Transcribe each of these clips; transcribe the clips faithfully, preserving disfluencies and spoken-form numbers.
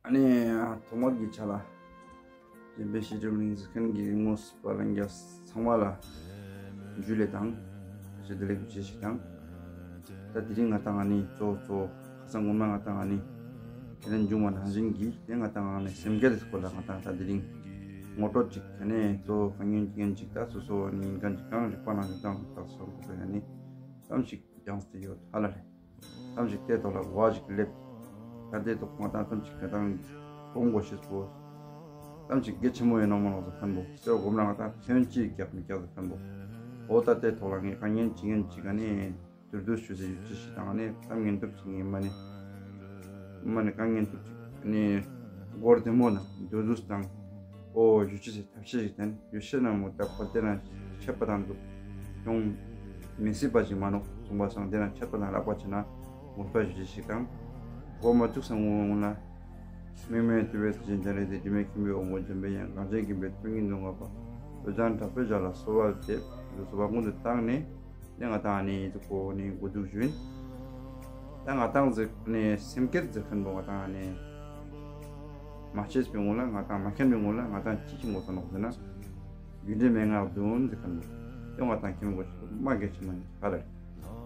ཨ་ནི་ཐོག་མར་གྱི་ཆ་ལ་སྤྱན་རས་གཟིགས་ཆེན་པོ་གླིང་གཟིགས་མཁན་གྱི་དངོས་སུ་བ་ལན་རྒྱ་ཚང་མ་ལ་འཇུ་ལེ་དང་ཞེ་བདེ་ལེགས་བྱེད་ཞིག་དང་། ད་དེ་རིང་ང་དང་ཨ་ནི་གཙོ་གཙོ་ཁ་སང་སྔོན་མ་ང་དང་ཨ་ནི་ཁས་ལེན་བྱུང་བ་ནང་བཞིན་གྱི་དེ་ང་དང་ཨ་ནི་སེམས་བསྐྱེད་སྐོར་ལ་ང་དང་ད་དེ་རིང་ངོ་སྤྲོད་ཅིག་ཨ་ནི་གཙོ་བོ་དཀའ་ངལ་ཅིག་ད་སོ་སོ་ཨ་ནི་ཡིན་མཁན་ཅིག་གང་རིག་པ་ནང་བཞིན་དང་དག་སོང་དུ་ཨ་ནི་གཏམ་ཞིག་ཡང་སྟེ་ཡོད་ཧ་ལ་རེད། གཏམ་ཞིག་དེ་ཐོག་ལ་གོ་བ་ཞིག་སླེབས། ད་དེ་ཐོག་མ་དང་གཏམ་ཞིག་ག་དང་གོང་གོ་ཤེས་པོ། གཏམ་ཞིག་གལ་ཆེན་མོ་ཡིན་ནོ་མ་ནོ་ཟེར་མཁན་པོ། དེ་སྒོམ་ལ་ང་དང་ཐོན་ཅི་རྒྱག་མི་རྒྱག་ཟེར་མཁན་པོ། འོ་ད་དེ་ཐོག་ལ་ངས་དཀའ་ངལ་ཅི་ངན་ཅི་ག་ནས་དུར་དུར་ཞུ་ཟེར་ཡོད་ཅི་ཞིག་དང་ནས་གཏམ་ངན་ཐུབ་ཅིག་ངས་མ་ནས་མ་ནས་དཀའ་ངལ་ཐུབ་ཅིག་ནས་སྒོར་བདེ་མོ་དང་དུར་དུར་དང་འོ་ཡོད་ཅི་ཟེར། ཐབས་ཤེས་ཤིག་བསྟན། ཡོད་ཤེས་ན་མོ་ད་བར་དེ་ན་ཆད་པ་དང་འདུག་ཡོང་མི་སྲིད་པ་ཞིག་མ་ནོག་གསུངས་པ་སང་དེ་ན་ཆད་པ་དང་ལག་པ་ཆེ་ན་ངོ་སྤྲོད་ཞུ་ཅི་ཞིག་དང་། གོ་མ་བཅུག་སང་ངོ་ངོ་ན་མིག་སྨན་དུ་བས་སྦྱིན་བྱ་རེ་དེ་དྲི་མེད་ཁྱིམ་པའི་འོ་མོ་འཇམ་པའི་ཡང་གངས་ཅན་མཁྱེན་པའི་ཐུགས་ཉིད་འདུ་ངག་པ་འོད་ལྡན་དྲག་པོའི་ཞབས་ལ་གསོལ་བ་འདེབས་སུ་གསོལ་བ་སྔོན་དུ་བཏང་ནས། དེ་ང་དང་ཨ་ནི་ཡིན་ཚུལ་གོ་ནི་འགོ་འཛུགས་ཞུ་ཡིན། ད་ང་དང་ཟེར་ནས་སེམས་བསྐྱེད་ཟེར་མཁན་པོ་ང་དང་ཨ་ནི་མ་བྱས་པའི་ངོ་ལ་ང་དང་མ་མཁྱེན་པའི་ངོ་ལ་ང་དང་ཅི་ཞིག་ངོ་ཚ་ནོག་ཟེར་ན། རྒྱུ་འབྲས་མན་ངག་བདུན་ཟེར་མཁན་པོ། དེ་ང་དང་མཁྱེན་དགོས་ཤིག་མ་གལ་ཆེན་མ་ནི་ག་རེ།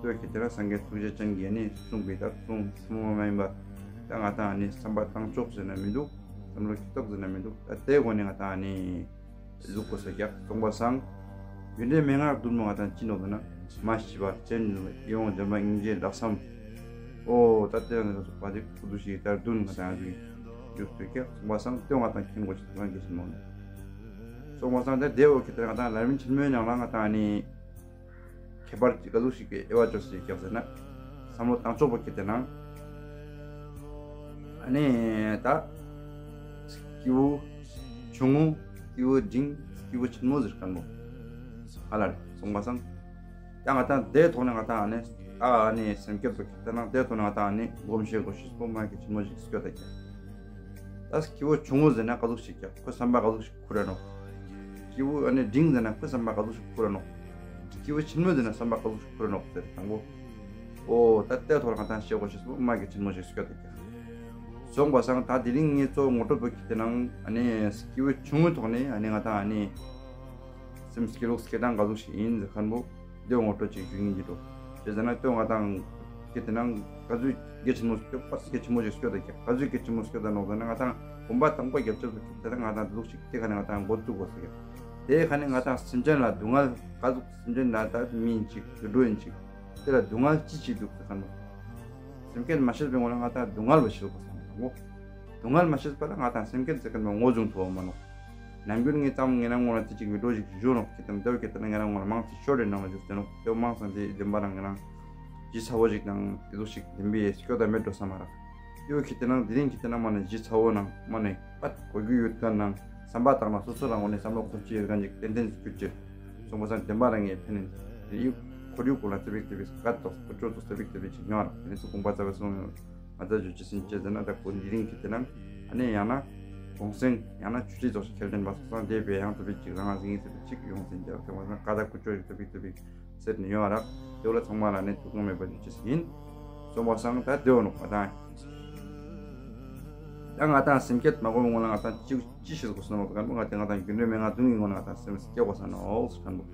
ལྟོས་ཁྱེད་དེ་ར་སངས་རྒྱས་ཐུགས་རྗེ་ཅན་གྱིས་ནི་གསུངས་པའི་ད་གསུང་ཚུལ་མ་ཡིན་པ། ད་ང་དང་ཨ་ནི་བསམ་པ་བཏང་ཕྱོགས་ཟེར་ན་མི་འདུག་བསམ་བློ་ཁྱི་ཏོག་ཟེར་ན་མི་འདུག་ད་དེ་སྒོ་ནས་ང་དང་ཨ་ནི། གཟུགས་སྐུ་ས་རྒྱག་གསུངས་པ་སང་། རྒྱུ་འབྲས་མན་ངག་བདུན་མོ་ང་དང་ཅི་ནོག་ཟེར་ན། མ་ཤི་བ་སྤྱན་ཡིད་འོང་འཇམ་པ་སྙིང་རྗེ་ལྷག་བསམ། ཨོ་ད་ལྟའི་ནང་ལ་སོགས་པ་དེ་ཁུ་བསྡུ་ཞིག་ལྟར་བདུན་ང་དང་རིག་རྒྱུ་སྤྱོད་རྒྱག་གསུངས་པ་སང་དེ་ང་དང་མཁྱེན་དགོས་ཤིག་དང་གལ་ཆེན་མོ་ནོག་གསུངས་པ་སང་དེ་དེའོ་ཁྱེད་དེ་ང་དང་ལམ་རིམ་ཆེན་མོའི་ནང་ལ་ང་དང་ནི། ཁྱད་པར་གྱི་ག་ཟུག་ཞིག་གི་དབྱེ་བ་ཅོ་ཞིག་རྒྱག་ཟེར་ན། བསམ་བློ་བཏང་ཕྱོགས་པོ་ཁྱེད་དེ་ནང་། ཨ་ནི་ད། སྐྱེས་བུ་ཆུང་ངུ། སྐྱེས་བུ་འབྲིང་། སྐྱེས་བུ་ཆེན་མོ་ཟེར་མཁན་པོ། ཧ་ལ་རེ་གསུངས་པ་སང་། ད་ང་དང་དེའི་ཐོག་ནས་ང་དང་ཨ་ནི། ཨ་ཨ་ནི་སེམས་བསྐྱེད་པོ་ཁྱེད་དེ་ནང་དེའི་ཐོག་ནས་ང་དང་ཨ་ནི་སྒོམ་ཤེས་དགོས་ཤེས་པོ་མ་གི་ཆེན་མོ་ཞིག་སྐྱོ་ད་ཀྱང་། ད་སྐྱེས་བུ་ཆུང་ངུ་ཟེར་ན་ག་ཟུག་ཞིག་ཀྱང་ཁོའི་བསམ་པ་ག་ཟུག་ཞིག་ཁུར་ར་ནོག་སྐྱེས་བུ་ཨ་ནི་འབྲིང་ཟེར་ན་ཁོའི་བསམ་པ་ག་ཟུག་ཞིག་ཁུར་ར་ནོག་སྐྱེས་བུ་ཆེན་མོ་ཟེར་ན་བསམ་པ་ག་ཟུག་ཞིག་ཁུར་ར་ནོག་ཟེར་དང་པོ། ཨོ་ད་ལྟའི་ཐོག་ལ་ང་དང་ཤེས་དགོས་ཤེས་པོ་མ་གི་ཆེན་མོ་ཞིག་སྐྱོ་ད་ཀྱང་། སོང་པ་སང་ད་དེ་རིང་ངས་གཙོ་བོ་ངོ་སྤྲོད་པོ་ཁྱེད་དེ་ནང་ཨ་ནི་སྐྱེས་བུ་ཆུང་ངུའི་ཐོག་ནས་ཨ་ནི་ང་དང་ཨ་ནི། སེམས་སྐྱེ་ལུགས་སྐྱེ་སྟངས་ག་ཟུག་ཞིག་ཡིན་ཟེར་མཁན་པོ། དེ་ངོ་སྤྲོད་ཅིག་ཞུ་ཡིན་གྱི་འགྲོ། ཅི་ཟེར་ན་ལྟོས་ང་དང་། སྐྱེ་དེ་ནང་ག་ཚོད་གལ་ཆེན་མོ་སྐྱོ་པ་གལ་ཆེན་མོ་ཞིག་སྐྱོ་ད་ཀྱང་ག་ཚོད་གལ་ཆེན་མོ་སྐྱོ་ད་ནོག་ཟེར་ན་ང་དང་གོམ་པ་དང་པོ་རྒྱབ་ཆོག་ཏུ་ཁྱེད་དེ་ང་དང་འདུག་ཞིག་དེ་ག་ནས་ང་དང་འགོ་བཙུགས་དགོས་ཟེར་ཡ། དེ་ག་ནས་ང་དང་སེམས་ཅན་ལ་སྡུག་བསྔལ་ག་ཟུག་སེམས་ཅན་ལ་ད་མི་ཡིན་ཅིག་དུད་འགྲོ་ཡིན་ཅིག་དེ་ལ་སྡུག་བསྔལ་ཅི་ཅིག་འདུག་ཟེར་ག་ནོག་སེམས་བསྐྱེད་མ་བྱས་པའི་ངོ་ལ་ང་དང་སྡུག་བསྔལ་བ་ཤེས་དགོས་ཟེར་ནོག་སྡུག་བསྔལ་མ་ཤེས་པ་ལ་ང་དང་སེམས་བསྐྱེད་ཟེར་མཁན་པོ་ངོ་བཟུང་ཐུབ་པ་མ་ནོག་ནམ་རྒྱུན་ངས་ཙམ་ངེད་རང་ངོ་ལ་དེ་གཅིག་བི་ཌིའོ་ཞིག་བཞུགས་ནོག་ཁྱེད་དམ་དེའོ་ཁྱེད་དེ་ན་ངེད་རང་ངོ་ལ་མང་ཙི་ཤོར་རེ་ནང་ལ་བཞུགས་ཏེ་ནོག་དེའོ་མང་ཙམ་དེ་བདེན་པ་རང་ངེད་རང་ཇི་ཚ་བོ་ཞིག་དང་དེ་ཟུག་ཞིག་བདེན་པའི་སྐྱོ་ད་མེད་འགྲོ་ས་མ་རག་དེའོ་ཁྱེད་དེ་ནང་དེ་རིང་ཁྱེད་དེ་ན་མ་ནི་ཇི་ཚ་བོ་ནང་མ་ནི་པད་གོ་རྒྱུ་ཡོད་མཁན་ནང་བསམ་པ་བཏང་ན་སོ་སོ་རང་ངོ་ནས་བསམ་བློ་འཁོར་རྒྱུ་ཡོད་མཁན་ཅིག་ཏན་ཏན་ཞིག་གྱུར་ཅིག་སོང་པ་སང་བདེན་པ་རང་ངས་ཕན་ནི་དེ་ཡིག་ཁོར་ཡུག་གོ་ལ་ཙི་པིག་ཙི་པིག་སྐད་ཏོག་ཁོ་ཅོ་ཏོག་ཙི་པིག་ཙི་པིག་ཅིག་ཉོ་ར་དེ་ནི་ཚོ་དགོངས་པ་རྩ་བའི་སོང་ཡོད། ང་ཚ་ཇུ་ཅི་སིན་ཅེ་ཟེར་ན་ད་གོ་འདི་རིང་གི་དེ་ནང་ཨ་ནི་ཡང་ན་གུང་སེང་ཡང་ན་ཆུ་ཚོད་ཙོགས་ཤིག་ཁྱེར་དེ་ན་བ་སོང་དེ་བས་ཡང་དུ་བི་ཅིག་རང་ང་ཟིང་ངེ་ཟེར་བ་ཅིག་ཡོང་ཟིན་ཅེ་ཁེ་བ་ན་ཀ་ད་ཀུ་ཅོ་ཡི་དུ་བི་དུ་བི་ཟེར་ནི་ཡོང་ཨ་རག་དེ་བ་ལ་ཚང་མ་ལ་ནི་དུ་གང་མེད་པ་ཇུ་ཅི་སིན་སོང་བ་སང་ད་དེ་བ་ནོ་ང་དང་ད་ང་དང་སེམས་བསྐྱེད་མ་གོ་མི་ངོ་ལ་ང་དང་ཅིག་ཅི་ཤེས་གོ་སོང་ནོ་ག་ང་དེ་ང་དང་རྒྱུ་འབྲས་མན་ངག་བདུན་གྱི་ངོ་ལ་ང་དང་སེམས་སྐྱེ་གོ་ས་ནོ་ཟེར་ཁན་པོ།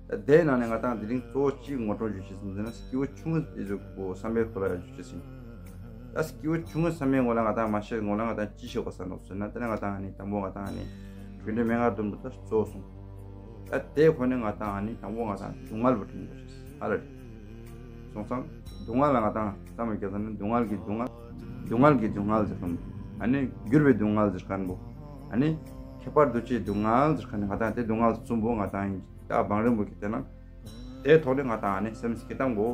ད་དེའི་ནང་ནས་ང་དང་དེ་རིང་གཙོ་བོ་གཅིག་ངོ་སྤྲོད་ཞུ་ཆེད་ཟིན་ཟེར་ན་སྐྱེས་བུ་ཆུང་ངུ་ཨི་ཟུག་པོ་བསམ་པའི་སྐོར་ལ་ཞུ་ཆེད་ཟིན། ད་སྐྱེས་བུ་ཆུང་ངུ་བསམ་པའི་ངོ་ལ་ང་དང་མ་ཤེས་ངོ་ལ་ང་དང་ཅི་ཤེས་དགོས་ས་ནོ་ཟེར་ན་དེ་ནས་ང་དང་ནི་དང་པོ་ང་དང་ནི་རྒྱུ་འབྲས་མན་ངག་བདུན་པོ་ད་གཙོ་བོ་སོང་། ད་དེའི་ཁོ་ནས་ང་དང་ནི་དང་པོ་ང་དང་སྡུག་བསྔལ་བ་དྲན་དགོས་ཤེས་ཨ་ར་རེད། སོང་ཙང་སྡུག་བསྔལ་ལ་ང་དང་བསམ་བློ་བརྒྱབ་ན་སྡུག་བསྔལ་གྱི་སྡུག་བསྔལ། སྡུག་བསྔལ་གྱི་སྡུག་བསྔལ་ཟེར་ཁན་པོ། ཨ་ནི་འགྱུར་བའི་སྡུག་བསྔལ་ཟེར་ཁན་པོ། ཨ་ནི་ཁྱད་པར་འདུ་བྱེད་སྡུག་བསྔལ་ཟེར་ཁན་ནི་ང་དང་དེ་སྡུག་བསྔལ་གསུམ་པོ་ང་དང་ཡིན་ད་བང་རིམ་པོ་གི་དེ་ན། དེའི་ཐོག་ནས་ང་དང་ཨ་ནི་སེམས་སྐྱིད་དང་པོ།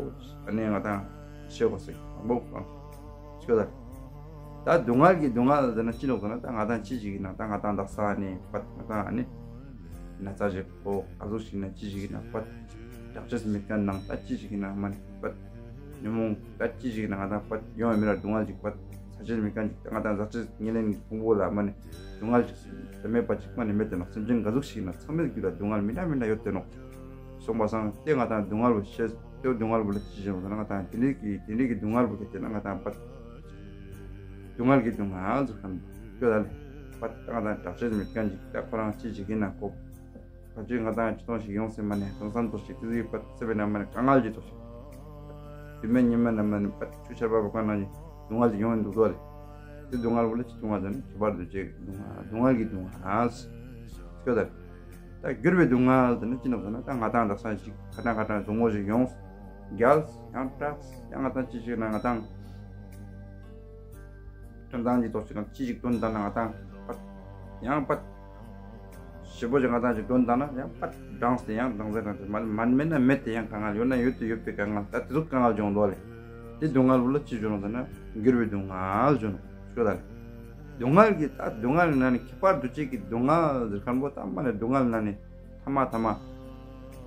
ཨ་ནི་ང་དང་ཤེས་དགོས་ཟེར་ཁན་པོ་གང་། ཤེས་ད། ད་སྡུག་བསྔལ་གྱི་སྡུག་བསྔལ་ཟེར་ན་ཅི་ནོག་ཟེར་ན་ད་ང་དང་ཅི་ཞིག་ཡིན་ན་ད་ང་དང་དག་ས་ཨ་ནི་པད་ང་དང་ཨ་ནི། ན་ཚ་ཞིག་འོ་ག་ཟུག་ཞིག་ན་ཅི་ཞིག་ཡིན་ན་པད། དྲག་ཅེས་མི་དཀའ་ནང་ད་ཅི་ཞིག་ཡིན་ན་མ་ནི་པད། ཉོན་མོངས་ད་ཅི་ཞིག་ཡིན་ན་ང་དང་པད་ཡོང་བའི་མི་ལ་སྡུག་བསྔལ་ཅིག་པད། ཚ་ཅེས་མི་དཀའ་ཅིག་ད་ང་དང་ཟག་ཅེས་ཉེར་ལེན་གྱི་ཕུང་པོ་ལ་མ་ནི་སྡུག་བསྔལ་ཅིག་ད་མེད་པ་ཅིག་མ་ནི་མེད་དེ་ན་སེམས་ཅན་ག་ཟུག་ཞིག་ཡིན་ན་ཚང་མའི་རྒྱུད་ལ་སྡུག་བསྔལ་མི་འདྲ་མི་འདྲ་ཡོད་དེ་ནོག་སོང་པ་སང་དེ་ང་དང་སྡུག་བསྔལ་བོ་ཤེས་དེ་སྡུག་བསྔལ་བོ་ལ་ཅི་ཞིག་ཡོང་ན་ང་དང་དེ་འདྲའི་གི་དེ་འདྲའི་གི་སྡུག་བསྔལ་བོ་གི་དེ་ན་ང་དང་པད། སྡུག་བསྔལ་གྱི་སྡུག་བསྔལ་ཟེར་མཁན་ཁྱོད་ལ་ལས་པ་ད་ང་དང་དྲག་ཤོས་མེད་མཁན་ཅིག་ད་ཁོ་རང་ཅི་ཞིག་ཡིན་ན་ཁོ་ག་ཅིག་ང་དང་ཅི་གཏོང་ཞིག་ཡོང་སྲིད་མ་ནས་དེང་སང་ཐོག་ཞིག་དེ་ཚོའི་པ་སེམས་པའི་ནང་མ་ནས་དཀའ་ངལ་གྱི་ཐོག་ཞིག་དུས་མེད་ཉི་མ་ནས་མ་ནས་པ་ཆུ་ཆར་པ་བབས་ག་ནང་གི་སྡུག་བསྔལ་ཅིག་ཡོང་འདུག་དོ་ལས། དེ་སྡུག་བསྔལ་བོ་ལ་ཅི་སྡུག་བསྔལ་ཟེར་ན་ཁྱད་པར་དུ་བྱེད་ཀྱི་སྡུག་བསྔལ་སྡུག་བསྔལ་གྱི་སྡུག་བསྔལ་ཁྱོད་ལ་ད་འགྱུར་བའི་སྡུག་བསྔལ་དེ་ནི་ཅི་ནོག་ཟེར་ན་ད་ང་དང་དག་ས་ཞིག་ཁ་ཏང་ཁ་ཏང་བཟང་མོ་ཞིག་ཡོང་རྒྱལ་ཡང་སྐྲག་ཡང་ང་དང་ཅི་ཞིག་ན་ང་དང་དོན་དང་ཅི་ཐོག་ཞིག་ཅི་ཞིག་དོན་དང་ན་ང་དང་པ་ཡང་པ་ཞེ་པོ་ཞིག་ང་དང་ཅིག་དོན་དང་ན་ཡང་པ་སྦྲང་སྟེ་ཡང་སྦྲང་ཟེར་གང་ཅི་མ་མ་མེད་ན་མེད་དེ་ཡང་གང་ཡོད་ན་ཡོད་དུ་ཡོད་པའི་གང་ད་དེ་ཚོ་གང་ལ་སྦྱོང་འདུག་ལས་དེ་སྡུག་བསྔལ་བོ་ལ་ཅི་སྦྱོང་ཟེར་ན་འགྱུར་བའི་སྡུག་བསྔལ་སྦྱོང་ཤོད་ད་ལས། སྡུག་བསྔལ་གྱི་ད་སྡུག་བསྔལ་ནང་ནས་ཁྱད་པར་དུ་གཅིག་གི་སྡུག་བསྔལ་ཟེར་མཁན་པོ་ད་མ་ནས་སྡུག་བསྔལ་ནང་ནས་ཐ་མ་ཐ་མ་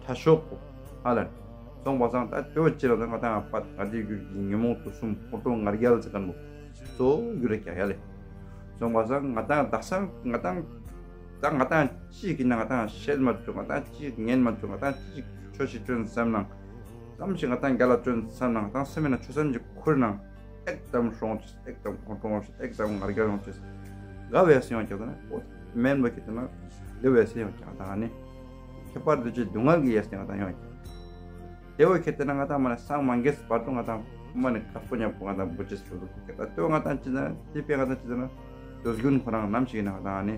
ཕྲ་ཤོས་པོ་ཧ་ལ་སོང་པ་སང་ད་དེ་བོ་ཅི་ལ་ད་ང་དང་པ་ང་དེ་རྒྱུད་ཀྱི་ཉོན་མོངས་དུག་གསུམ་ཕོ་བྲང་ང་རྒྱལ་ཟེར་མཁན་པོ་གཙོ་བོ་རྒྱུ་རེད་ཀྱང་ཡ་ལེ། སོང་པ་སང་ང་དང་དག་ས་ང་དང་ད་ང་དང་ཅི་ཞིག་ཡིན་ན་ང་དང་བཤད་མ་བཅུག་ང་དང་ཅི་ཞིག་ཉན་མ་བཅུག་ང་དང་ཅི་ཞིག་ཆོས་ཤིག་སྐྱོན་བསམ་ནང་ཙམ་ཞིག་ང་དང་རྒྱ་ལ་སྐྱོན་བསམ་ནང་ང་དང་སེམས་ན་ཆོས་སེམས་ཀྱི་ཁུར་ནང་ཨེག་དམ་སྲོང་ཨེག་དམ་ཁོང་ཁྲོང་ཨེག་དམ་ང་རྒྱལ་ཡོང་ཅེས་དགའ་བའི་སེམས་ཡོང་ཀྱང་ན་མེན་པ་ཁྱེད་ན་དགའ་བའི་སེམས་ཡོང་ཀྱང་ད་ནི་ཁྱད་པར་དུ་ཅི་སྡུག་བསྔལ་གྱི་ཡ་སེམས་ང་དང་ཡོང་ཀྱང་དེ་བོ་ཁྱེད་ན་ང་དང་མ་ནི་སང་མ་འགེས་བར་དུ་ང་དང་མ་ནི་དཀར་པོ་ཉག་པོ་ང་དང་བུ་ཅེས་བུ་ལུག་ཁྱེད་ད་དེ་བོ་ང་དང་ཅི་ཟེར་ན་དེ་དཔེ་ང་དང་ཅི་ཟེར་ན་དུས་རྒྱུན་ཁོ་རང་ནམ་ཞིག་ཡིན་ན་ང་དང་ནི་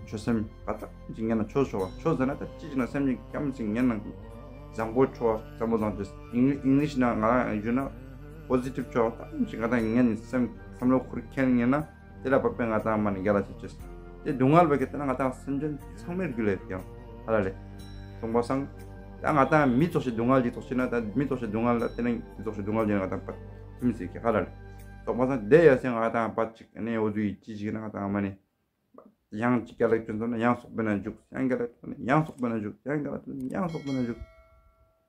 ཆོས་སེམས་ཀ་དག་ཅིག་ཉན་ན་ཆོས་ཆོག་བ་ཆོས་ཟེར་ན་ད་ཅི་ཅིག་ན་སེམས་ཅིག་སྐྱམ་ཅིག་ཉན་ན་བཟང་པོ་ཆོག་བ་བཟང་པོ་བཟང་ཅེས་ཨིང་ལིཤ་ནང་ང་རང་ཞུ་ན་པོ་ཟི་ཊིབ་ཆོག་ད་ཅིག་ང་དང་ཉན་སེམས་བསམ་བློ་ཁུར་མཁན་ཉན་ན་དེ་ལ་བབ་པའི་ང་དང་མ་ནི་རྒྱ་ལ་བྱེད་ཅེས་དེ་སྡུག་བསྔལ་བ་གི་དེ་ན་ང་དང་སེམས་ཅན་ཚང་མའི་རྒྱུད་ལས་ཀྱང་ཧ་ལ་ལས་སོང་པ་སང་ད་ང་དང་མི་ཚོགས་ཤིག་སྡུག་བསྔལ་གྱི་ཚོགས་ཤིག་ན་ད་མི་ཚོགས་ཤིག་སྡུག་བསྔལ་ལ་དེ་ན་མི་ཚོགས་ཤིག་སྡུག་བསྔལ་གྱི་ན་ང་དང་པ་ཐིམ་ཟེར་གི་ཧ་ལ་ལས་སོང་པ་སང་དེ་ཡ་སེ་ང་དང་པ་ཅིག་ནས་འོ་དུ་ཡི་ཅི་ཞིག་ན་ང་དང་མ་ནི། ཡང་ཅིག་རྒྱ་ལ་སྐྱོན་སོང་ན་ཡང་སོག་པོའི་ནང་འཇུག་ཡང་རྒྱ་ལ་སྐྱོན་ན་ཡང་སོག་པོའི་ནང་འཇུག་ཡང་རྒྱ་ལ་སྐྱོན་ན་ཡང་སོག་པོའི་ནང་འཇུག་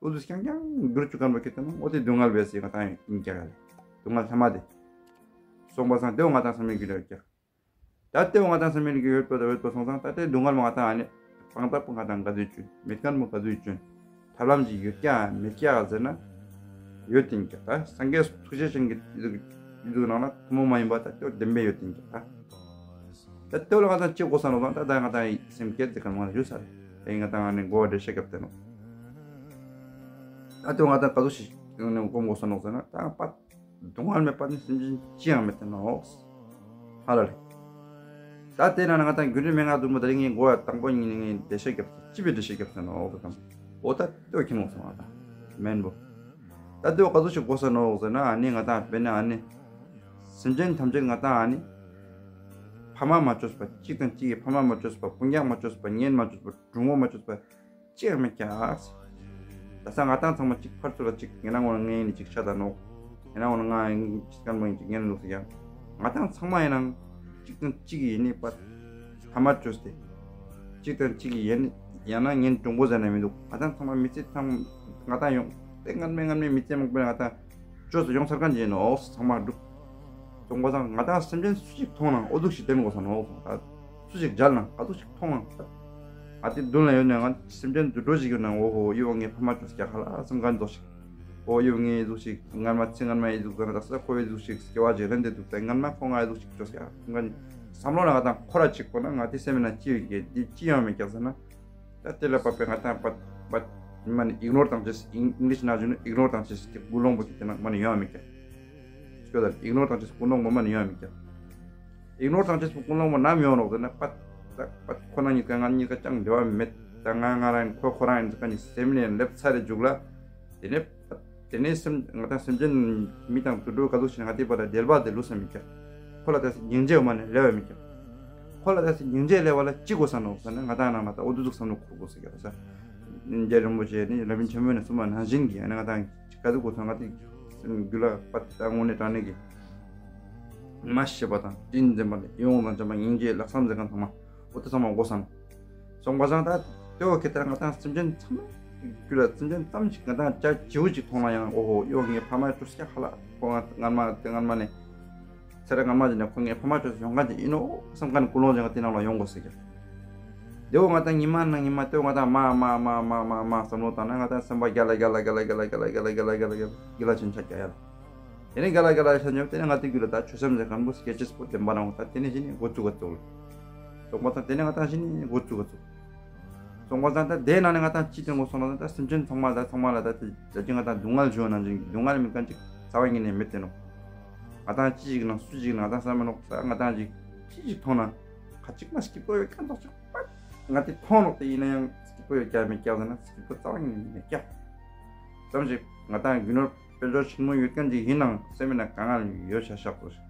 འུ་ཚོ་རྐྱང་རྐྱང་འགྱུར་བཅུག་གམ་པ་ཁྱེད་ལྟ་ན་འོ་དེ་སྡུག་བསྔལ་བས་སི་ང་དང་ཡང་ཡིན་རྒྱ་ག་ལས་སྡུག་བསྔལ་ལྷ་མ་དེ་སོང་པ་སང་དེ་བོ་ང་དང་སེམས་ལ་འགྱུར་ཡོད་ཀྱག་ད་དེ་བོ་ང་དང་སེམས་ལ་འགྱུར་ཡོད་པ་དང་ཡོད་པ་སོང་ཙང་ད་དེ་སྡུག་བསྔལ་མ་ང་དང་ཨ་ནི་སྤང་ཐག་པོ་ང་དང་ག་དུས་བྱུང་མེད་མཁན་མོ་ག་དུས་བྱུང་། ཐབས་ལམ་ཅིག་ཡོད་ཀྱག་མེད་ཀྱག་ཟེར་ན། ཡོད་དེ་ཀྱག་ད་སངས་རྒྱས་ཐུགས་རྗེ་ཅན་གྱི་ཡིད་དུ་ནང་ན་ཐུན་མོང་མ་ཡིན་པ་ད་སྐྱོ་བདེན་པའི་ཡོད་དེ་ཀྱག་ད། ད་ལྟོས་ལ་ང་དང་ཅི་གོ་ས་ནོ་དང་ད་ད་ང་དང་སེམས་བསྐྱེད་དེ་ག་མང་ཡོད་ས་རེད་ད་ཡིན་ང་དང་ང་ནི་མགོ་བ་འདྲེ་ཤ་རྒྱབ་དེ་ནོ། ད་ལྟོས་ང་དང་ག་ཚོད་ཞིག་ཡོང་ནས་སྒོམ་དགོས་ས་ནོ་ཟེར་ན་ད་པ། སྡུག་བསྔལ་མེད་པ་ནི་སེམས་ཅན་ཅི་ཡང་མེད་དེ་ནོ། ཧ་ལ་ལས། ད་དེ་ན་ང་དང་རྒྱུ་འབྲས་མན་ངག་བདུན་པོ་ད་རིང་ངའི་མགོ་ཡ་དང་པོ་ཉིད་ནས་ངའི་འགྲེལ་བཤད་རྒྱབ་ཅི་བའི་འགྲེལ་བཤད་རྒྱབ་ཟེར་ནོ་འོག་གམ། འོ་ད་ལྟོས་ཁྱིམ་འོག་སོང་ང་དང་། མེན་པོ། ད་ལྟོས་ག་ཚོད་ཞིག་གོ་ས་ནོ་འོག་ཟེར་ན་ཨ་ནི་ང་དང་དཔེར་ན་ཨ་ནི། སེམས་ཅན་ཐམས་ཅད་ང་དང་ཨ་ནི། ཕ་མ་མ་བཅོས་པ་གཅིག་དང་གཅིག་གི་ཕ་མ་མ་བཅོས་པ་སྤུན་ཀྱག་མ་བཅོས་པ་གཉེན་མ་བཅོས་པ་གྲོགས་མོ་མ་བཅོས་པ། ཅི་ཡང་མེད་ཀྱག་ད་ས་ང་དང་ཚང་མ་གཅིག་ཕར་ཚུར་ལ་གཅིག་ངེ་ན་ངོ་ན་ངེ་ཡིན་གཅིག་ཤ་ད་ནོག་ངེ་ན་ངོ་ན་ང་ཡིན་གཅིག་སྐམ་པོ་ཡིན་གཅིག་ངེ་ན་ལུག་སི་ཀྱང་ང་དང་ཚང་མ་ཡིན་ནང་གཅིག་དང་གཅིག་ཡིན་ནི་པ་ཕ་མ་བཅོས་ཏེ་གཅིག་དང་གཅིག་ཡིན་ཡང་ན་ངན་གྲུང་པོ་ཟེར་ན་མི་འདུག་ང་དང་ཚང་མ་མི་ཚེ་ཚང་ང་དང་ཡོང་ཏེ་ངར་མེ་ངར་མེ་མི་ཚེ་མང་པོ་ང་དང་བཅོས་སུ་ཡོང་ཚར་མཁན་ཅིག་ཡིན་ནོག་ཚང་མ་འགྲུབ། སོང་པ་སང་ང་དང་སེམས་ཅན་སུ་ཞིག་མཐོང་ན་ཨོ་ཟུག་ཞིག་བསྟན་དགོས་ས་ནོ། སུ་ཞིག་མཇལ་ན་ག་ཟུག་ཞིག་མཐོང་ན། ང་དེ་མདུན་ལ་ཡོད་ནས་ང་སེམས་ཅན་དུད་འགྲོ་ཞིག་ཡོད་ན་འོ་ཧོ་ཡི་བ་ངའི་ཕ་མ་བཅོས་ཀྱག་ཧ་ལ་སེམས་ཁ་འདོགས་ཤིག་ཨོ་ཡི་བ་ངའི་ཟུག་ཞིག་སྔར་མ་ཚེ་སྔར་མ་ཡི་ཟུག་ཟེར་ན་དག་ས་ཁོ་བའི་ཟུག་ཞིག་སྐྱེ་བ་ཅིག་རན་དེ་འདུག་ད་སྔར་མ་ཁོ་ང་ཡི་ཟུག་ཞིག་བཅོས་ཀྱག་སེམས་ཁ་ནི་བསམ་བློ་ལ་ང་དང་ཁོ་ར་ཅིག་ཁོ་ན་ང་དེ་སེམས་ན་ཅི་ཡོད་ཀྱི་དེ་ཅི་ཡོང་མེད་ཀྱག་ཟེར་ན། ད་དེ་ལ་བབ་པའི་ང་དང་བབ་བབ་མ་ནི་ཨིག་ནོར་དང་བཅས་ཨིང་ལིཤ་ནང་བཞིན་ཨིག་ནོར་དང་བཅས་ཀྱི་ཀུན་སློང་པོ་ཅིག་དེ་ནང་མ་ནི་ཡོང་མི་ཀྱག་སྐྱོ་ད་ཨིག་ནོར་དང་བཅས་ཀུན་སློང་པོ་མ་ནི་ཡོང་མི་ཀྱག་ཨིག་ནོར་དང་བཅས་ཀུན་སློང་པོ་ནམ་ཡོང་རོགས་ཟེར་ན་པད་ད་པད་ཁོ་ན་གཉིས་ཀ་ང་གཉིས་ཀ་ཅང་འབྲེལ་བ་མེད་ད་ང་ང་རང་ཁོ་ཁོ་རང་ཡིན་ཀ་ནི་སེམས་ནས་སླེབས་ཚར་རེ་འཇུག་ལ་དེ་ནས་པད། དེ་ནས་སེམས་ང་དང་སེམས་ཅན་མི་དང་དུད་འགྲོ་ག་ཟུག་ཞིག་ང་དེ་བར་ལ་བདེ་བ་དེ་ལུས་ས་མི་ཀྱག་ཁོ་ལ་ད་སེ་སྙིང་རྗེ་མ་ནས་ལེ་བ་མི་ཀྱག་ཁོ་ལ་ད་སེ་སྙིང་རྗེ་ལེ་བ་ལ་ཅི་དགོས་ས་ནོ་ཟེར་ན་ང་དང་ནང་ན་ད་འོ་དུ་ཟུག་བསམ་བློ་འཁོར་དགོས་ས་ཀྱག་ས། རྗེ་རིན་པོ་ཆེ་ནི་རབ་བྱུང་ཆེན་མོ་ནས་གསུངས་པ་ནང་བཞིན་གྱི་ཨ་ནི་ང་དང་ག་ཟུག་དགོས་ས་ང་དེ་རྒྱུད་ལ་པད་ད་དངོས་གནས་དྲང་གནས་ཀྱི་མ་ཤེས་པ་དང་དྲིན་འཛིན་པ་ལས་ཡོངས་དང་འཇམ་པ་སྙིང་རྗེ་ལྷག་བསམ་མཛད་མཁན་ཚང་མ་འོ་དུ་ཚང་མ་དགོས་ས་ནོ། སོང་པ་སང་ད་ལྟོས་ཁྱེད་ལྟར་ང་དང་སེམས་ཅན་ཚང་མ་རྒྱུད་ལ་སེམས་ཅན་ཙམ་ཞིག་ང་དང་བྱ་བྱིའུ་ཅིག་མཐོང་ན་ཡང་འོ་ཧོ་ཡོ་ངའི་ཕ་མ་བཅོས་ཀྱག་ཧ་ལ་ཁོ་ང་སྔར་མ་དེ་སྔར་མ་ནས་ཚེ་རབས་སྔར་མ་ཅིག་ནས་ཁོ་ངའི་ཕ་མ་བཅོས་ཡོང་མཁན་ཅིག་ཡིན་ནོ་བསམ་མཁན་ཀུན་སློང་ཅིག་ང་དེ་ནང་ལ་ཡོང་དགོས་ཟེར་ཀྱག་དེ་འོ་ང་དང་ཉི་མ་དེ་འོ་ང་དང་མ་མ་མ་མ་མ་མ་བསམ་བློ་བཏང་ན་ང་དང་སེམས་པ་རྒྱ་ལ་རྒྱ་ལ་རྒྱ་ལ་རྒྱ་ལ་རྒྱ་ལ་ཆེན་ཆ་རྒྱ་ཡ་ལ། དེ་ནས་ག་ལ་ག་ལ་ཤ་ཉོབ། དེ་ནས་ང་དེ་རྒྱུད་ལ་ད་ཆོས་སེམས་ཟེར་མཁན་པོ་སྐད་ཅིག་པོ་བདེན་པ་རང་ད་དེ་ནས་གཞི་ནས་འགོ་བཙུགས་ག་བཙུགས་ལ། སོང་པ་ཙང་དེ་ནས་ང་ཏང་གཞི་ནས་འགོ་བཙུགས་ག་བཙུགས། སོང་པ་ཙང་ད་དེ་ནང་ནས་ང་ཏང་ཅི་སྟོན་དགོས་སོང་ན་ད་སེམས་ཅན་ཚང་མ་ད་ཚང་མ་ལ་ད་དེ་ད་ཅི་ང་ཏང་སྡུག་བསྔལ་བྱུང་ན་ཅིག་སྡུག་བསྔལ་མེད་མཁན་ཅིག་རྩ་བ་ཉིད་ནས་མེད་དེ་ནོ། ང་ཏང་ཅི་ཞིག་ན་སུ་ཞིག་ན་ང་ཏང་བསམ་མི་ནོ་ད་ང་ཏང་ཅིག་ཅི་ཞིག་མཐོང་ན་ཁ་ཅིག་མ་སྐྱིད་པོ་ཡོད་མཁན་ཐོག་ཅིག་པ་ང་དེ་མཐོང་ནོ་དེ་ཡིན་ན་ཡང་སྐྱིད་པོ་ཡོད་ཀྱག་མེད་ཀྱག་ཟེར་ན་སྐྱིད་པོ་རྩ་བ་ཉིད་ནས་མེད་ཀྱག་ཙམ་ཞིག་ང་ཏང་རྒྱུ་ནོར་དཔལ་འབྱོར་ཆེན་མོ་ཡོད་མཁན་ཅིག་ཡིན་ནའང་སེམས་ན་དཀའ་ངལ་ཡོད་ཤག་ཤག་པོ་ཞིག་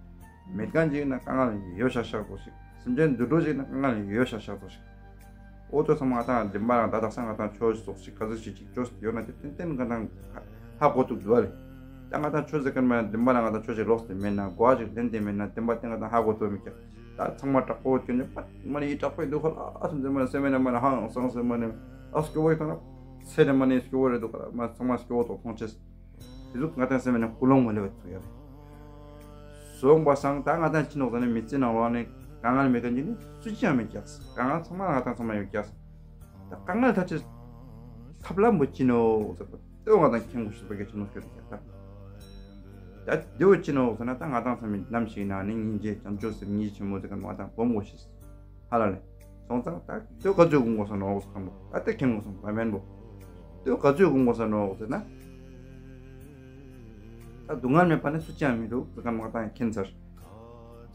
མེད་མཁན་ཅིག་ཡིན་ན་དཀའ་ངལ་ཡོད་ཤག་ཤག་པོ་ཞིག་སེམས་ཅན་དུད་འགྲོ་ཞིག་ན་དཀའ་ངལ་ཡོད་ཤག་ཤག་པོ་ཞིག་འོ་དོ་ཚང་མ་ང་ཏང་བདེན་པ་རང་ད་དག་ས་ང་ཏང་ཆོས་ཙོགས་ཤིག་ག་ཚོད་ཞིག་ཅིག་ཅོས་ཡོད་ན་དེ་ཏན་ཏན་ང་ཏང་ཧ་གོ་ཐུབ་འདུག་བ་ལེ། ད་ང་ཏང་ཆོས་ཟེར་མཁན་མ་བདེན་པ་རང་ང་ཏང་ཆོས་ཞིག་ལོགས་ཏེ་མེད་ན་གོ་བ་ཞིག་ལེན་ཏེ་མེད་ན་བདེན་པ་དེ་ང་ཏང་ཧ་གོ་ཐུབ་མི་ཀྱག་ད་ཚང་མ་དྲག་པོ་སྐྱོན་ནས་པ་མ་ནི་ཡི་དྲག་པོ་འདུག་ཁ་ལ་ཨ་སུ་འཛེམ་མ་ནི་སེམས་ནས་མ་ནི་ཧང་སང་སེམས་མ་ནི་ཨ་སྐྱོ་བོ་ཡི་ཐང་ན་སེ་ནས་མ་ནི་སྐྱོ་བོ་རེད་འདུག་ཁ་ལ་མ་ཚང་མ་སྐྱོ་བོ་དོག་མཐོང་ཆེས། དེ་ཟུག་ང་ཏང་སེམས་ནས་ཀུན་སློང་མ་ལེ་བ་ཐུག་ཡ་རེད། སོང་པ་སང་ད་ང་ཏང་ཅི་ནོག་ཟེར་ན་མི་ཚེ་ནང་ལོགས་ནས་དཀའ་ངལ་མེད་མཁན་ཅིག་ནི་སུ་ཅི་ཡང་མེད་ཀྱག་དཀའ་ངལ་ཚང་མ་ང་ཏང་ཚང་མ་ཡོད་ཀྱག་ད་དཀའ་ངལ་ཐག་ཆོད་ཐབས་ལམ་པོ་ཅི་ནོག་ཟེར་པ་དེ་ང་ཏང་མཁྱེན་དགོས་ཤེས་པ་གལ་ཆེན་ནོག་ཤོད་ཀྱག་ད་དེ་བོ་ཅི་ནོག་ཟེར་ན་ད་ང་ཏང་ཚང་མས་ནམ་ཞིག་ན་ནི་སྙིང་རྗེ་བྱང་ཆུབ་སེམས་སྙིང་རྗེ་ཆེན་མོ་ཟེར་མཁན་ང་ཏང་སྒོམ་དགོས་ཤེས། ཧ་ལ་ལེ། སོང་ཙང་ད་དེ་ག་ཚོད་སྒོམ་དགོས་ས་ནོག་ཟེར་མཁན་པོ་ད་དེ་མཁྱེན་དགོས་སོང་ད་མེན་པོ། དེ་ག་ཚོད་སྒོམ་དགོས་ས་ནོག་ཟེར་ན། ད་སྡུག་བསྔལ་མེད་པ་ནི་སུ་ཅི་ཡང་མི་འདུག་ཟེར་མཁན་ང་ཏང་མཁྱེན་ཚར།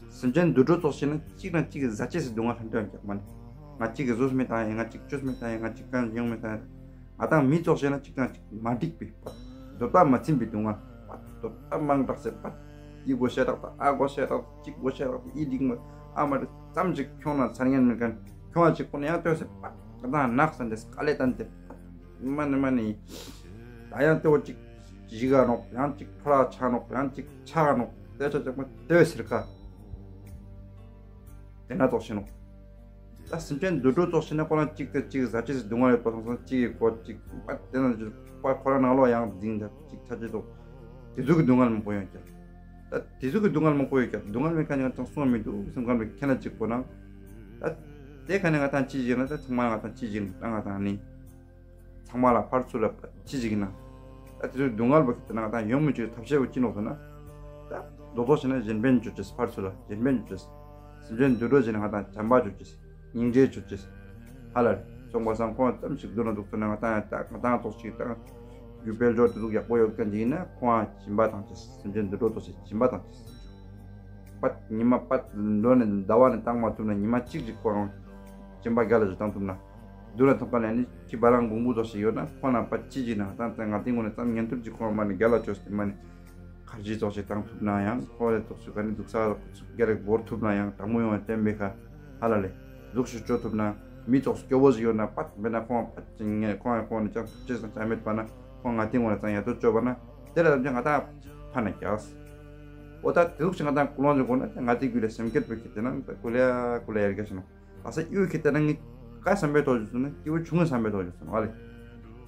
སེམས་ཅན་དུད་འགྲོ་ཙོགས་ཤིག་ན་གཅིག་ན་གཅིག་གི་ཟ་ཆས་སུ་སྡུག་བསྔལ་ལྷན་ཐོན་རྒྱག་མ་ནི། ང་གཅིག་གི་བཟོས་མི་བཏང་ཡིན་ང་གཅིག་བཅོས་མི་བཏང་ཡིན་ང་གཅིག་གང་ཡོང་མི་བཏང་ཡིན། ང་ཏང་མི་ཙོགས་ཤིག་ན་གཅིག་དང་གཅིག་མ་འགྲིག་པའི་པ། འདོད་པ་མ་ཚིམ་པའི་སྡུག་བསྔལ་པ། འདོད་པ་མང་དྲགས་སེ་པ། འདི་དགོས་ཤེས་དྲག་དང་ཨ་དགོས་ཤེས་དྲག་གཅིག་དགོས་ཤེས་དྲག་ཨི་འགྲིག་མ་ཨ་མ་རེད་ཙམ་ཅིག་ཁྱོང་ན་ཚར་ཉན་མི་མཁན་ཁྱོང་བ་ཅིག་ཁོ་ན་ཡང་ལྟོས་སེ་པ། ང་ཏང་ནགས་ས་འདི་དཀའ་ལས་བཏང་སྟེ་པ། མ་ནི་མ་ནི། ད་ཡང་ལྟོས་ཅིག་བཞི་ག་ནོག་ཡང་གཅིག་ཕོ་ལ་ཆ་ནོག་ཡང་གཅིག་ཆ་ག་ནོག་ལྟོས་ཆ་ཅག་མ་ལྟོས་ཟེར་ཁ། དེ་ན་ཙོགས་ཤིག་ནོག་ད་སེམས་ཅན་དུད་འགྲོ་ཙོགས་ཤིག་ན་ཁོ་རང་གཅིག་དང་གཅིག་ཟ་ཆས་སུ་སྡུག་བསྔལ་ཡོད་པ་སོང་ཙང་གཅིག་གིས་ཁོ་གཅིག་པ་དེ་ན་ཅིག་པ་ཁོ་རང་ནང་ལོགས་ཡང་འཛིང་ད་གཅིག་ཆ་ཅིག་ཏོག་དེ་ཚོ་གི་སྡུག་བསྔལ་མང་པོ་ཡོད་ཀྱང་། ད་དེ་ཚོ་གི་སྡུག་བསྔལ་མང་པོ་ཡོད་ཀྱང་སྡུག་བསྔལ་མེད་མཁན་ཡང་ཙང་སོང་མི་འདུག་སེམས་ཁམས་ལ་ཁྱེད་ན་གཅིག་པོ་ན། ད་དེ་ཁ་ནས་ང་ཏང་ཅི་བྱེད་ན་ད་ཚང་མ་ང་ཏང་ཅི་བྱེད་ན་ད་ང་ཏང་ནི། ཚང་མ་ལ་ཕར་ཚུར་ལ་ཅི་ཞིག་ཡིན་ན། ད་དེ་ཚོའི་སྡུག་བསྔལ་བ་ཁྱེད་དེ་ན་ང་ཏང་ཡོང་མི་བཅུག་ཐབས་ཤེས་བ་ཅི་ནོག་ཟེར་ན། ད་རྡོག་རྡོག་བྱས་ན་གཞན་ཕན་བཅོ་ཅེས་ཕར་ཚུར་ལ་གཞན་ཕན་བཅོ་ཅེས། སེམས་ཅན་དུད་འགྲོ་བྱས་ན་ང་ཏང་བྱམས་པ་བཅོ་ཅེས། སྙིང་རྗེ་བཅོ་ཅེས། ཧ་ལ་རེ། སོང་པ་སང་ཁོང་ཙམ་ཞིག་སྡུག་ན་སྡུག་ཚོད་ན་ང་ཏང་ཡང་ད་ང་ཏང་ཙོགས་ཞིག་ད་རྒྱུ་དཔལ་འབྱོར་དེ་ཚོ་ཡག་པོ་ཡོད་མཁན་ཅིག་ཡིན་ན་ཁོང་ཡང་སྦྱིན་པ་བཏང་ཅེས་སེམས་ཅན་དུད་འགྲོ་ཙོགས་ཞིག་སྦྱིན་པ་བཏང་ཅེས། པད་ཉི་མ་པད་ལོ་ནས་ཟླ་བ་ནས་བཏང་མ་ཐུབ་ན་ཉི་མ་གཅིག་ཅིག་ཁོ་རང་སྦྱིན་པ་རྒྱ་ལ་ཅིག་བཏང་ཐུབ་ན། སྡུག་ན་ཐོབ་པ་ལ་ནི་ཁྱི་བ་ལང་གོང་བུ་ཙོགས་ཤིག་ཡོད་ན་ཁོ་ན་པ་ཅི་ཅིག་ན་ད་ལྟ་ང་ཏིང་ངོ་ནས་ཙམ་ཉན་ཐུབ་ཅིག་ཁོ་མ་ནི་རྒྱ་ལ་ཅོས་ཏེ་མ་ནི་ཁར་ཇི་ཙོགས་ཤིག་བཏང་ཐུབ་ན་ཡང་ཁོ་རེ་ཙོགས་ཤིག་ག་ནི་སྡུག་ས་རྒྱ་རེ་བོར་ཐུབ་ན་ཡང་དྲང་མོ་ཡོང་བ་བསྟན་པའི་ཁ་ཧ་ལ་ལེ་ཟུག་ཤིག་ཅོ་ཐུབ་ན་མི་ཙོགས་སྐྱོ་བོ་ཞིག་ཡོད་ན་པ་མེད་ན་ཁོ་པ་ཅི་ངས་ཁོ་ཡང་ཁོ་ནི་ཅང་ཐུབ་ཅེས་ཙང་ཅང་མེད་པ་ན་ཁོ་ང་ཏིང་ངོ་ནས་ཙང་ཡ་ཏོ་ཅོ་བ་ན་དེ་ལ་ཙམ་ཅང་ང་ཏང་ཕ་ན་རྒྱག་ཨོ་ད་དེ་ཟུག་ཤིག་ང་ཏང་ཀུ་ལོང་ཅིག་གོ་ན་ང་ཏིང་རྒྱུད་ལ་སེམས་བསྐྱེད་པོ་ཁྱེད་དེ་ན་ཀུ་ལེ་ཀུ་ལེ་ཡར་རྒྱ་ཤི་ནོ། ལགས་སོ། ཡུལ་གྱི་དེ་ན་ངས་བཀའ་བསམ་པའི་ཐོག་ཞུ་སོང་ན་སྐྱེས་བུ་ཆུང་ངུའི་བསམ་པའི་ཐོག་ཞུ་སོང་བ་ལས།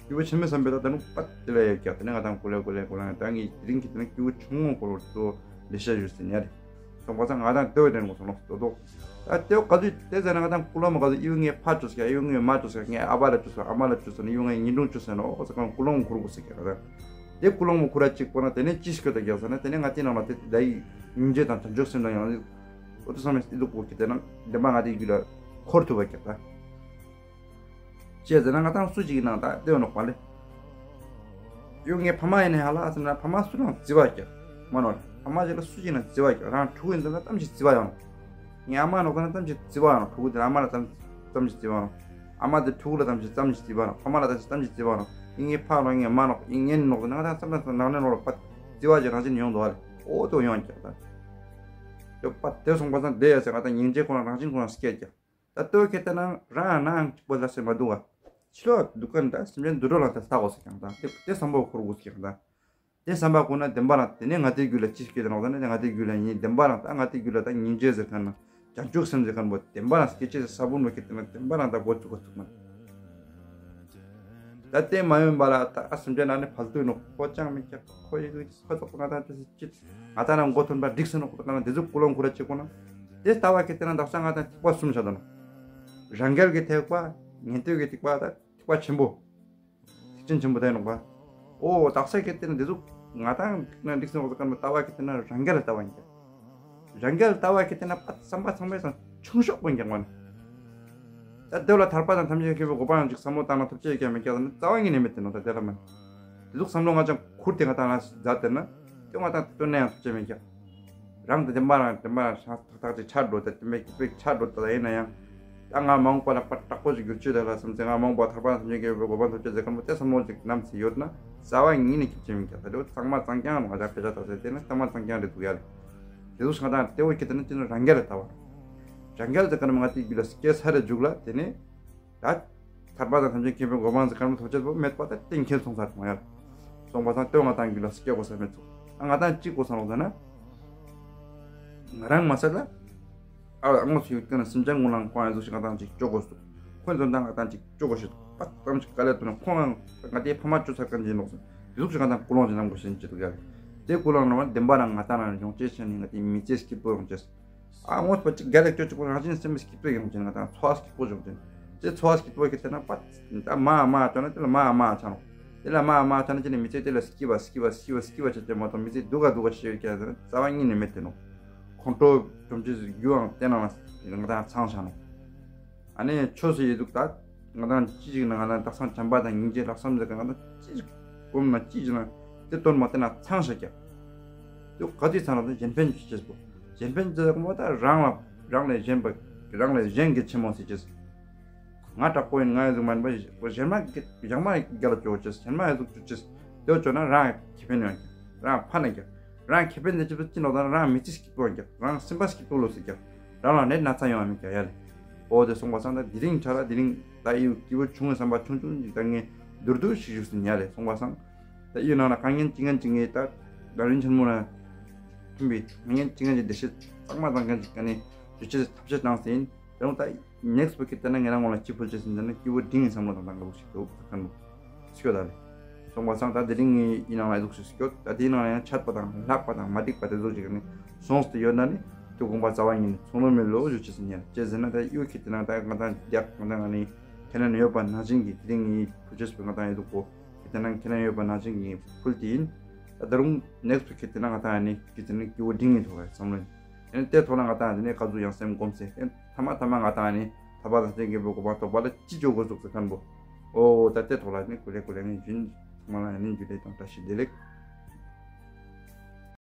སྐྱེས་བུ་ཆེན་མོའི་བསམ་པའི་ཐོག་དེ་ནི་པད་དེ་ལ་ཡོད་ཀྱང་དེ་ནས་ང་དང་ཀུ་ལེ་ཀུ་ལེ་ཀུ་ལེ་ད་ངས་དེ་རིང་གི་དེ་ན་སྐྱེས་བུ་ཆུང་ངུ་སྐོར་ལ་གཙོ་བོ་ལེ་ཤ་ཞུ་སྲིད་ཉ་རེད། སོང་པ་ཚང་ང་དང་དེ་བས་དེ་ནས་སོང་ལོག་དོ་དོ། ད་དེ་ག་ཚོད་དེ་ཟེར་ན་ང་དང་ཀུ་ལོ་མ་ག་ཚོད་ཡུལ་ངའི་ཕ་བཅོས་ཀྱང་ཡུལ་ངའི་མ་བཅོས་ཀྱང་ངའི་ཨ་ཕ་ལ་བཅོས་སོང་ཨ་མ་ལ་བཅོས་སོང་ཡུལ་ངའི་ཉིན་དྲུང་བཅོས་སོང་ནོ་ཟེར་གང་ཀུ་ལོ་མ་ཁུར་དགོས་ཟེར་ཀྱང་ང་དང་། དེ་ཀུ་ལོ་མ་ཁུར་ར་གཅིག་པོ་ན་དེ་ནས་ཅི་ཞིག་ཡོད་ད་རྒྱག་ཟེར་ན་དེ་ནས་ང་དེ་ནང་ལ་དེ་ད་ཡི་སྙིང་རྗེ་དང་བྱང་ཆུབ་སེམས་དང་ཡང་། ཨོ་ཏོ་སོང་མེད་སྟེ་འདུག་གོ་ཁྱེད་དེ་ན་བདེན་པ་ང་དེའི་རྒྱུད་ལ་འཁོར་ཐུབ་པ་ཀྱག་ད། ཅེས་ཟེར་ན་ང་དང་སུ་ཅིག་ཡིན་ནང་ད་ལྟེ་བ་ནོག་པ་ལེ། ཡོད་ངའི་ཕ་མ་ཡིན་ནའི་ཧ་ལ་ཨ་སེམས་ན་ཕ་མ་སུ་ལའང་བརྩི་བ་ཀྱག་མ་ནོར་ཕ་མ་ཅིག་ལ་སུ་ཅིག་ཡིན་ན་བརྩི་བ་ཀྱག་རང་ཕྲུ་གུ་ཡིན་ཙང་ན་ཙམ་ཞིག་བརྩི་བ་ཡོང་། ངའི་ཨ་མ་ནོག་ཙང་ན་ཙམ་ཞིག་བརྩི་བ་ཡོང་ཕྲུ་གུ་དེ་ཨ་མ་ལ་ཙམ་ཙམ་ཞིག་བརྩི་བ་ཡོང་། ཨ་མ་དེ་ཕྲུ་གུ་ལ་ཙམ་ཞིག་ཙམ་ཞིག་བརྩི་བ་ཡོང་ཕ་མ་ལ་ཙམ་ཞིག་ཙམ་ཞིག་བརྩི་བ་ཡོང་། ཨི་ངའི་ཕ་ནོག་ཨི་ངའི་མ་ནོག་ཨི་ངའི་ནོག་ཟེར་ན་ང་དང་ཙམ་ཙམ་ནང་ནས་ནོག་ལ་པ་བརྩི་བ་ཅིག་རང་བཞིན་ཡོང་འདུག་བ་ལེ། ཨོ་ཏོ་ཡོང་ཀྱག་ད། ཡོད་པ་དེ་སོང་པ་སང་བསྡད་ཡ་ཟེར་ང་དང་སྙིང་རྗེ་ཁོ་ན་རང་བཞིན་ཁོ་ན་སྐྱེས་ཀྱག་ད་ལྟོས་ཁྱེད་ལྟ་ན་རང་ཡང་ནའང་གཅིག་པོ་ལ་སེམས་མ་འདུག་བ། ཕྱི་ལོགས་འདུག་ག་ད་སེམས་ཅན་དུད་འགྲོ་ལ་ད་ལྟ་དགོས་ཟེར་ཀྱང་ད་དེ་དེ་བསམ་པ་འཁོར་དགོས་ཟེར་ཀྱང་ད། དེ་བསམ་པ་འཁོར་ན་བདེན་པ་རང་དེ་ནས་ང་དེའི་རྒྱུད་ལ་ཅི་སྐྱེས་ནོག་ད་ནས་ང་དེའི་རྒྱུད་ལ་ཡིན་བདེན་པ་རང་ད་ང་དེའི་རྒྱུད་ལ་ད་སྙིང་རྗེ་ཟེར་མཁན་ན་བྱང་ཆུབ་སེམས་ཟེར་མཁན་པོ་བདེན་པ་རང་སྐྱེ་ཅེས་ས་བུན་པོ་ཁྱེད་ལྟ་ན་བདེན་པ་རང་ད་འགོ་བཙུགས་པ་ཐུབ་མ། ད་དེ་མ་ཡོང་པ་ལ་ད་ཨ་སེམས་ཅན་ལ་ནི་ཕལ་དུ་ནོ་ཁོ་ཅང་མི་ཁྱབ་ཁོ་ཡི་ཁོ་ཚོགས་ང་དང་དེ་སི་ཅིད་ང་དང་ན་མགོ་ཐོན་པ་འགྲིག་སེ་ནོ་ཁོ་ད་ན་དེ་ཚོ་ཀུ་ལོང་ཁུ་ར་ཅི་ཁོ་ན་དེ་ལྟ་བ་ཁྱེད་ལྟ་ན་དག་ས་ང་དང་ཐེག་པ་གསུམ་བྱ་དང་ནོ། རང་རྒྱལ་གྱི་ཐེག་པ། ཉན་ཐོས་ཀྱི་ཐེག་པ་ད་ཐེག་པ་ཆེན་པོ། ཐེག་ཆེན་ཆེན་པོ་དེ་ནོག་པ། ཨོ་དག་ས་ཁྱེད་ལྟ་ན་དེ་ཚོ་ ང་དང་ན་འགྲིག་སོང་ཟེར་མཁན་པོ་ལྟ་བ་གི་དེ་ན་རང་རྒྱལ་ལ་ལྟ་བ་ཡིན་ཀྱང་། རང་རྒྱལ་ལ་ལྟ་བ་གི་དེ་ན་པ་བསམ་པ་ཚང་མའི་སང་ཆུང་ཤོག་པོ་ཡིན་ཀྱང་ངོ་ནི། ད་དེ་ལ་ཐར་པ་དང་ཐམས་ཅད་མཁྱེན་པའི་གོ་འཕང་ཅིག་བསམ་བློ་བཏང་ན་ཐུབ་ཆེ་ཡོད་ཀྱང་མེད་ཀྱང་ན་རྩ་བ་ཉིད་ནས་མེད་དེ་ནོ། ད་དེ་ལ་མ་ནི་དེ་ཟུག་བསམ་བློ་ང་ཅང་ཁུར་དེ་ང་དང་ལ་མཛད་དེ་ན་དེ་ང་དང་དེ་སྟོན་ན་ཡང་ཐུབ་ཆེ་མེད་ཀྱང་། རང་དེ་བདེན་པ་རང་བདེན་པ་རང་ཤ་ཐག་ཐག་ཅིག་ཆགས་འགྲོ་ད་དེ་མེད་ཀྱི་པེག་ཆགས་འགྲོ་ད་ཡིན་ན་ཡང་། ད་ང་མ་འོངས་པ་ལ་པ་དྲག་པོ་ཞིག་འགྱུར་ཆོས་ད་ལ་བསམ་ཚེ་ང་མ་འོངས་པ་ཐར་པ་དང་ཐམས་ཅད་མཁྱེན་པའི་གོ་འཕང་ཐོབ་ཆོས་ཟེར་མཁན་པོ་དེ་བསམ་བློ་ཅིག་ནམ་ཚེ་ཡོད་ན་རྩ་བ་ཉིད་ནས་སྐྱིད་ཆེ་མིན་ཀྱང་ད་དེ་བོ་གཙང་མ་གཙང་རྐྱང་ང་ཅག་ཕལ་ཆེར་ད་ཟེར་དེ་ནི་གཙང་མ་གཙང་རྐྱང་རེད་འདུག་ཡ་ལེ། དེ་ཚོ་ཤང་དང་དེ་བོ་ཁྱེད་དེ་ནི་དེ་ནི་རང་རྒྱལ་རེད་ད་བ། རང་རྒྱལ་ཟེར་མཁན་པོ་ང་དེ་རྒྱུད་ལ་སྐྱེ་ས་རེད་འཇུག་ལ་དེ་ནི། ད། ཐར་པ་དང་ཐམས་ཅད་མཁྱེན་པའི་གོ་འཕང་ཟེར་མཁན་པོ་ཐོབ་ཆེད་པོ་མེད་པ་ད་གཏན་འཁེལ་སོང་ཚར་སོང་ཡ། སོང་པ་སང་སྟོན་ང་དང་རྒྱུད་ལ་སྐྱེ་དགོས་ས་མེད་ཚུགས། ང་དང་གཅིག་དགོས་ས་ལོག་ཟེར་ན། ང་རང་མ་ཟེར་ལ། ཨ་ཨ་ངོ་སུ་ཡོད་ཀྱང་སེམས་ཅན་ངུ་ལང་ཁོང་ཡ་ཟུག་ཞིག་ང་དང་ཅིག་ཅོ་དགོས་སུ། ཁོང་ཚོ་དང་ང་དང་ཅིག་ཅོ་དགོས་ཤིག་པ་ཙམ་ཞིག་དཀའ་ལས་ཐོན་ན་ཁོང་ང་དེའི་ཕ་མ་ཅོ་ཚར་མཁན་ཅིག་ལོག་སོང་། ཡ་ཟུག་ཞིག་ང་དང་ཀུན་སློང་ཅིག་ནམ་དགོས་ཤིག་ཅིག་ཡ། དེ་ཀུན་སློང་ནང་བདེན་པ་རང་ང་དང་རང་ཡོང་ཅེས་བྱས་ནས་ང་དེའི་མི་ཚེ་སྐྱིད་པོ་ཡོང་ཅེས། ཨ་ངོ་སྤ་ཅིག་རྒྱ་ལ་སྐྱོ་ཅིག་པོ་རང་བཞིན་སེམས་སྐྱིད་པོ་ཡོང་ཅན་ང་དང་ཚོ་བ་སྐྱིད་པོ་བྱུང་ཅན། དེ་ཚོ་བ་སྐྱིད་པོ་གི་དེ་ན་པ་ད་མ་མ་ཅོ་ན་དེ་ལ་མ་མ་ཆ་ནོ། དེ་ལ་མ་མ་ཆ་ན་ཅི་ནས་མི་ཚེ་དེ་ལ་སྐྱིད་པ་སྐྱིད་པ་སྐྱིད་པ་སྐྱིད་པ་བྱེད་ཅན་མ་གཏོགས་མི་ཚེ་སྡུག་ག་སྡུག་ག་ཤེས་ཡོད་ཀྱང་ཟེར་ན་རྩ་བ་ཉིད་ནས་མེད་དེ་ནོ། ཁོང་ཁྲོ་སྒྲོམ་གྱི་རྒྱུའང་དེ་ནང་ང་དང་ཚང་ཆ་ནོ། ཨ་ནི་ཆོས་སུ་ཡི་འདུག་ད། ང་དང་ཅི་ཞིག་ན་ང་དང་དག་སང་བྱམས་པ་དང་སྙིང་རྗེ་ལྷག་བསམ་ཟེར་ག་ང་དང་ཅི་ཞིག་སྒོམ་ན་ཅི་ཞིག་ན་དེ་སྟོན་མ་དེ་ན་ཚང་ཤ་ཀྱ། དེ་ག་དུས་ཚང་ལ་དེ་གཞན་ཕན་གྱི་ཅེས་པོ། གཞན་ཕན་ཟེར་ག་མོ་ད་རང་ལ་རང་ལས་གཞན་པ་རང་ལས་གཞན་གྱི་ཆེན་མོ་ཟེར་ཅེས། ང་དྲག་པོ་ཡིན་ང་ཡི་ཟུག་མ་ཡིན་པ་གཞན་མ་གཞན་མ་རྒྱ་ལ་ཅོ་ཅེས་གཞན་མ་ཡི་ཟུག་ཅོ་ཅེས། དེ་ཅོ་ན་རང་ཁེ་ཕན་ཡོང་ཀྱ་རང་ཕ་ན་ཀྱ་རང་ཁེ་ཕན་དེ་ཅི་པ་ཅི་ནོ་ད་རང་མི་ཚེ་སྐྱིད་པོ་ཡོང་ཀྱ་རང་སེམས་པ་སྐྱིད་པོ་ལོ་ཟེར་ཀྱ་རང་ལ་ནད་ན་ཚ་ཡོང་བ་མེད་ཀྱ་ཡ་ལེ། ཨོ་དེ་སོང་པ་སང་ད་དེ་རིང་ཆ་ལ་དེ་རིང་ད་ཡི་སྐྱིད་པོ་ཆུང་ངི་བསམ་པ་ཆུང་ཆུང་ཅིག་ད་ངས་མདོར་བསྡུས་ཤིག་ཞུས་ཟིན་ཡ་ལེ། སོང་པ་སང་ད་ཡི་ནང་ལ་དཀའ་ངལ་ཅི་ངན་ཅི་ངའི་ད་ད་རིང་ཆེན་མོ་ལ་མཐུན་པའི་དཀའ་ངལ་ཅི་ངན་ཅི་བདེ་ཤེས་གཙང་མ་གཙང་མཁན་ཅིག་ག་ནས་ཞུ་ཆེད་ཐབས་ཤེས་བཏང་ཟིན། དེ་རུང་ད་ནེགསི་པོ་ཁེ་དེ་ན་ངས་རང་ངོ་ལ་ཅི་ཕུལ་ཆེད་ཟིན་ད་ན་སྐྱིད་པོ་འབྲིང་ངི་བསམ་བློ་དང་ད་ང་ལུགས་ཤིག་ཏུ་ཁ་ནུ་སྐྱོ་ད་ལེ། སོང་པ་སང་ད་དེ་རིང་ངའི་ཡིན་ནང་ལ་ལུགས་ཤིག་སྐྱོ་ད་དེའི་ནང་ལ་ཡང་ཆད་པ་དང་ལྷག་པ་དང་མ་འགྲིག་པ་དེ་ཚོ་ཅིག་ག་ནས་སོང་སྟེ་ཡོད་ན་ནི་དུ་དགོངས་པ་རྩ་བ་ཉིད་ནས་ཚོང་ལོ་མེད་ལོ་ཞུ་ཆེད་ཟིན་ཡང་ཅེས་ཟེར་ན་ད་གཡུ་ཁེ་དེ་ན་ད་ང་དང་རྒྱག་ང་དང་ང་ནི་ཁེ་ན་ནི་ཡོད་པ་ནང་བཞིན་གྱི་དེ་རིང་ངའི་ཕུལ་ཆེད་སུ་ང་དང་ཡོད་དུ་གོ་ཁེ་དེ་ན་ཁེ་ན་ཡོད་པ་ནང་བཞིན་གྱི་ཕུལ་དེ་ཡིན། ད་ད་རུང་ནེགསི་པོ་ཁེ་དེ་ན་ང་དང་ནི་ཁེ་དེ་ན་སྐྱིད་པོ་འབྲིང་ངི་ཐོག་ག་བསམ་བློ་ཡིན། དེ་ནས་དེ་ཐོག་ལ་ང་དང་དེ་ནས་ག་ཚོད་ཡང་སེམས་སྒོམ་ཟེར་དེ་ཐ་མ་ཐ་མ་ང་དང་ནི་ཐ་པ་དང་སེང་གེ་པོ་གོ་པ་ཐོག་པ་ལ་ཅི་ཅོ་དགོས་ཟུག་ཟེར་མཁན་པོ། ཨོ་ད་དེ་ཐོག་ལ་ནི་ཀུ་ལེ་ཀུ་ལེ་ངས་རྒྱུན་ཚང་མ་ལ་ནི་འཇུ་ལེ་དང་བཀྲ་ཤིས་བདེ་ལེགས།